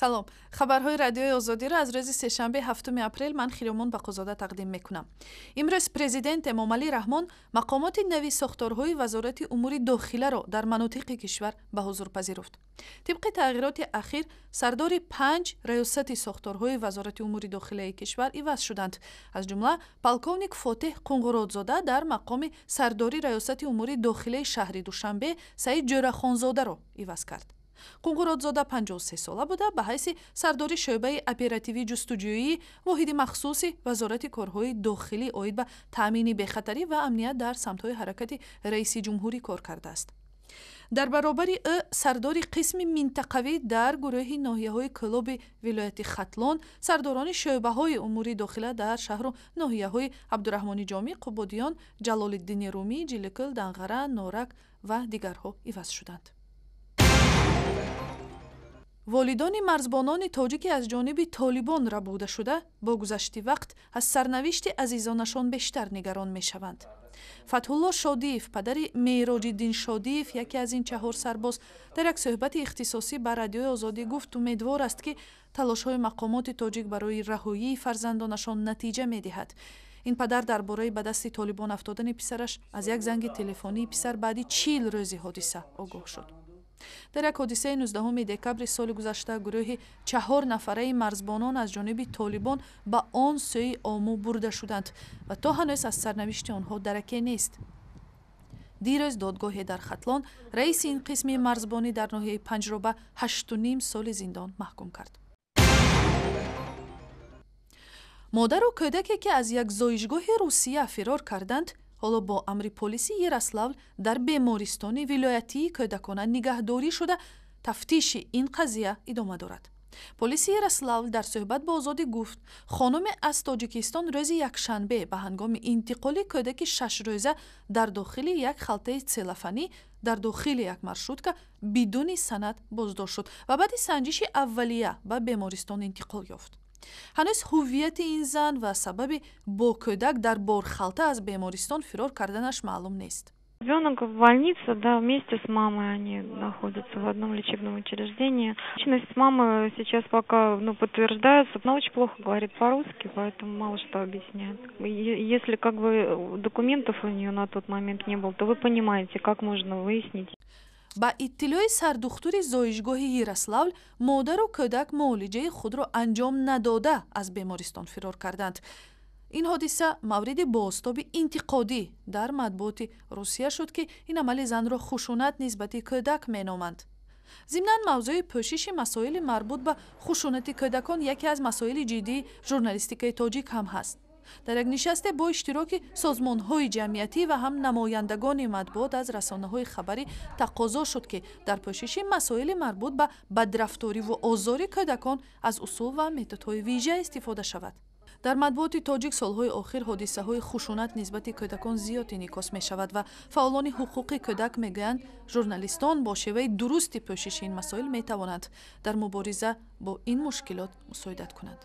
Салом, хабарҳои Радиои Озодиро аз рӯзи сешанбе, 7 апрел, ман, Хиромон Бақозода, тақдим мекунам. Имрӯз президент Эмомалӣ Раҳмон мақомоти нави сохторҳои Вазорати умури дохиларо дар манотиқи кишвар ба ҳузур пазируфт. Тибқи тағйироти ахир, сардори панҷ раёсати сохторҳои Вазорати умури дохилаи кишвар иваз шуданд. Аз ҷумла полковник Фотеҳ Қунгуротзода дар мақоми сардори Раёсати умури дохилаи шаҳри Душанбе Саид Ҷӯрахонзодаро иваз кард. Қунгуротзода 53 сола буда, ба ҳайси сардори шӯъбаи оперативӣ ҷустуҷӯии воҳиди махсуси Вазорати корҳои дохилӣ оид ба таъмини бехатарӣ ва амният дар самтҳои ҳаракати раиси ҷумҳурӣ кор кардааст. Дар баробари ӯ сардори қисми минтақавӣ дар гурӯҳи ноҳияҳои Кӯлоби вилояти Хатлон, сардорони шӯъбаҳои умури дохила дар шаҳру ноҳияҳои Абдураҳмони Ҷомӣ, Қубодиён, Ҷалолиддини Румӣ, Ҷиликӯл, Данғара, Норак ва дигарҳо иваз шуданд. Волидони марзбонони тоҷике аз ҷониби толибон рабуда шуда, бо гузашти вақт аз сарнавишти азизонашон бештар нигарон мешаванд. Фатҳулло Шодиев, падари Мероҷиддин Шодиев, яке аз ин чаҳор сарбоз, дар як суҳбати ихтисосӣ ба Радиои Озодӣ гуфт, умедвор аст, ки талошҳои мақомоти тоҷик барои раҳоии фарзандонашон натиҷа медиҳад. Ин падар дар бораи ба дасти толибон афтодани писараш аз як занги телефонии писар баъди 40 рӯзи ҳодиса огоҳ шуд. Дар як ҳодисаи 19 декабри соли гузашта гурӯҳи чаҳор нафараи марзбонон аз ҷониби толибон ба он сӯи Ому бурда шуданд ва то ҳанӯз аз сарнавишти онҳо дараке нест. Дирӯз додгоҳе дар Хатлон раиси ин қисми марзбонӣ дар ноҳияи Панҷро ба 8,5 соли зиндон маҳкум кард. Модару кӯдаке, ки аз як зоишгоҳи Русия фирор карданд, ҳоло бо амри полиси Ярославл дар бемористони вилоятии кӯдакона нигаҳдорӣ шуда, тафтиши ин қазия идома дорад. Полиси Ярославл дар суҳбат бо Озодӣ гуфт, хонуме аз Тоҷикистон рӯзи якшанбе ба ҳангоми интиқоли кӯдаки 6 рӯза дар дохили як халтаи целлофанӣ дар дохили як маршрутка бидуни санад боздошт шуд ва баъди санҷиши аввалия ба бемористон интиқол ёфт. Ҳанӯз ҳуввияти ин зан ва сабаби бо кӯдак дар борхалта аз бемористон фирор карданаш маълум нест. Ребенок в больнице, да, вместе с мамой они находятся в одном лечебном учреждении. Личность мамы сейчас пока, ну, подтверждается. Она очень плохо говорит по-русски, поэтому мало что объясняет. Если как бы документов у нее на тот момент не было, то вы понимаете, как можно выяснить. Ба иттилои сардухтури зоишгоҳи Ярославл, модару кӯдак муолиҷаи худро анҷом надода аз бемористон фирор карданд. Ин ҳодиса мавриди бозтоби интиқодӣ дар матбуоти Русия шуд, ки ин амали занро хушунат нисбати кӯдак меноманд. Зимнан, мавзӯи пӯшиши масоили марбут ба хушунати кӯдакон яке аз масоили ҷиддии журналистикаи тоҷик ҳам ҳаст. Дар як нишасте бо иштироки созмонҳои ҷамъиятӣ ва ҳам намояндагони матбуот аз расонаҳои хабарӣ тақозо шуд, ки дар пӯшиши масоили марбут ба бадрафториву озори кӯдакон аз усул ва методҳои вижа истифода шавад. Дар матбуоти тоҷик солҳои охир ҳодисаҳои хушунат нисбати кӯдакон зиёд инъикос мешавад ва фаъолони ҳуқуқи кӯдак мегӯянд, журналистон бо шеваи дурусти пӯшиши ин масоил метавонанд дар мубориза бо ин мушкилот мусоидат кунанд.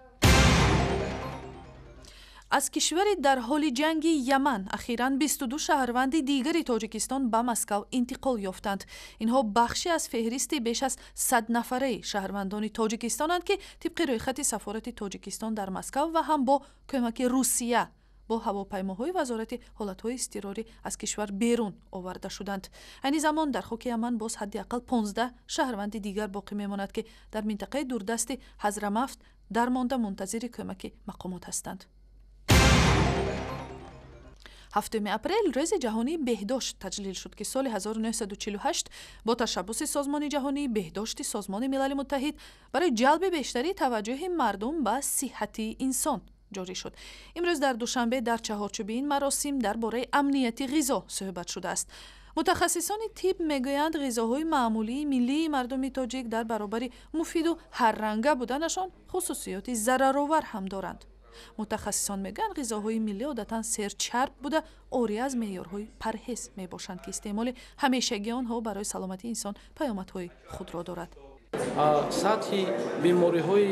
Аз кишвари дар ҳоли ҷанги Яман ахиран 22 шаҳрванди дигари Тоҷикистон ба Москав интиқол ёфтанд. Инҳо бахше аз феҳристи беш аз 100 нафараи шаҳрвандони тоҷикистонанд, ки тибқи рӯйхати сафорати Тоҷикистон дар Москав ва ҳам бо кӯмаки Русия бо ҳавопаймоҳои Вазорати ҳолатҳои изтирорӣ аз кишвар берун оварда шуданд. Айни замон дар хоки Яман боз ҳадди ақал 15 шаҳрванди дигар боқӣ мемонад, ки дар минтақаи дурдасти Ҳазрамавт дармонда, мунтазири кӯмаки мақомот ҳастанд. 7 апрел Рӯзи ҷаҳонии беҳдошт таҷлил шуд, ки соли 1948 бо ташаббуси Созмони ҷаҳонии беҳдошти Созмони Милали Муттаҳид барои ҷалби бештари таваҷҷӯҳи мардум ба сиҳатии инсон ҷорӣ шуд. Имрӯз дар Душанбе дар чаҳорчӯби ин маросим дар бораи амнияти ғизо суҳбат шудааст. Мутахассисони тиб мегӯянд, ғизоҳои маъмулии миллии мардуми тоҷик дар баробари муфиду ҳарранга буданашон хусусиёти зараровар ҳам доранд. Мутахассисон мегӯянд, ғизоҳои миллӣ одатан серчарб буда, орӣ аз меъёрҳои парҳез мебошанд, ки истеъмоли ҳамешагии онҳо барои саломатии инсон паёмадҳои худро дорад. Сатҳи бемориҳои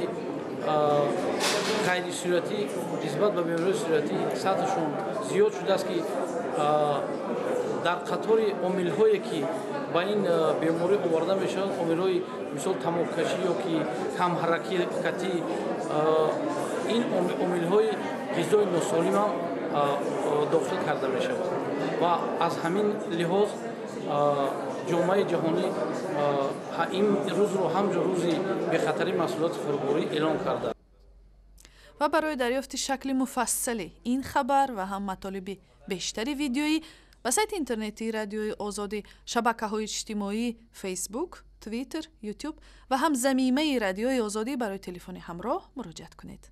ғайрисироятӣ нисбат ба бемориҳои сироятӣ сатҳашон зиёд шудааст, ки дар қатори омилҳое, ки Ба ин беморӣ оварда мешавад, омилҳои мисол тамоккашӣ ё ки камҳаракатӣ, ин омилҳои ғизои носолим ҳам дохил карда мешавад. Ва аз ҳамин лиҳоз ҷомеаи ҷаҳонӣ ин рӯзро ҳамчун рӯзи бехатарии маҳсулоти хӯрокворӣ эълон кардааст. Ва барои дарёфти шакли муфассали ин хабар ва ҳам матолиби бештари видеоӣ ба сайти интернетии Радиои Озодӣ, шабакаҳои иҷтимоӣ Фейсбук, Твиттер, Ютуб ва ҳам замимаи Радиои Озодӣ барои телефони ҳамроҳ муроҷиат кунед.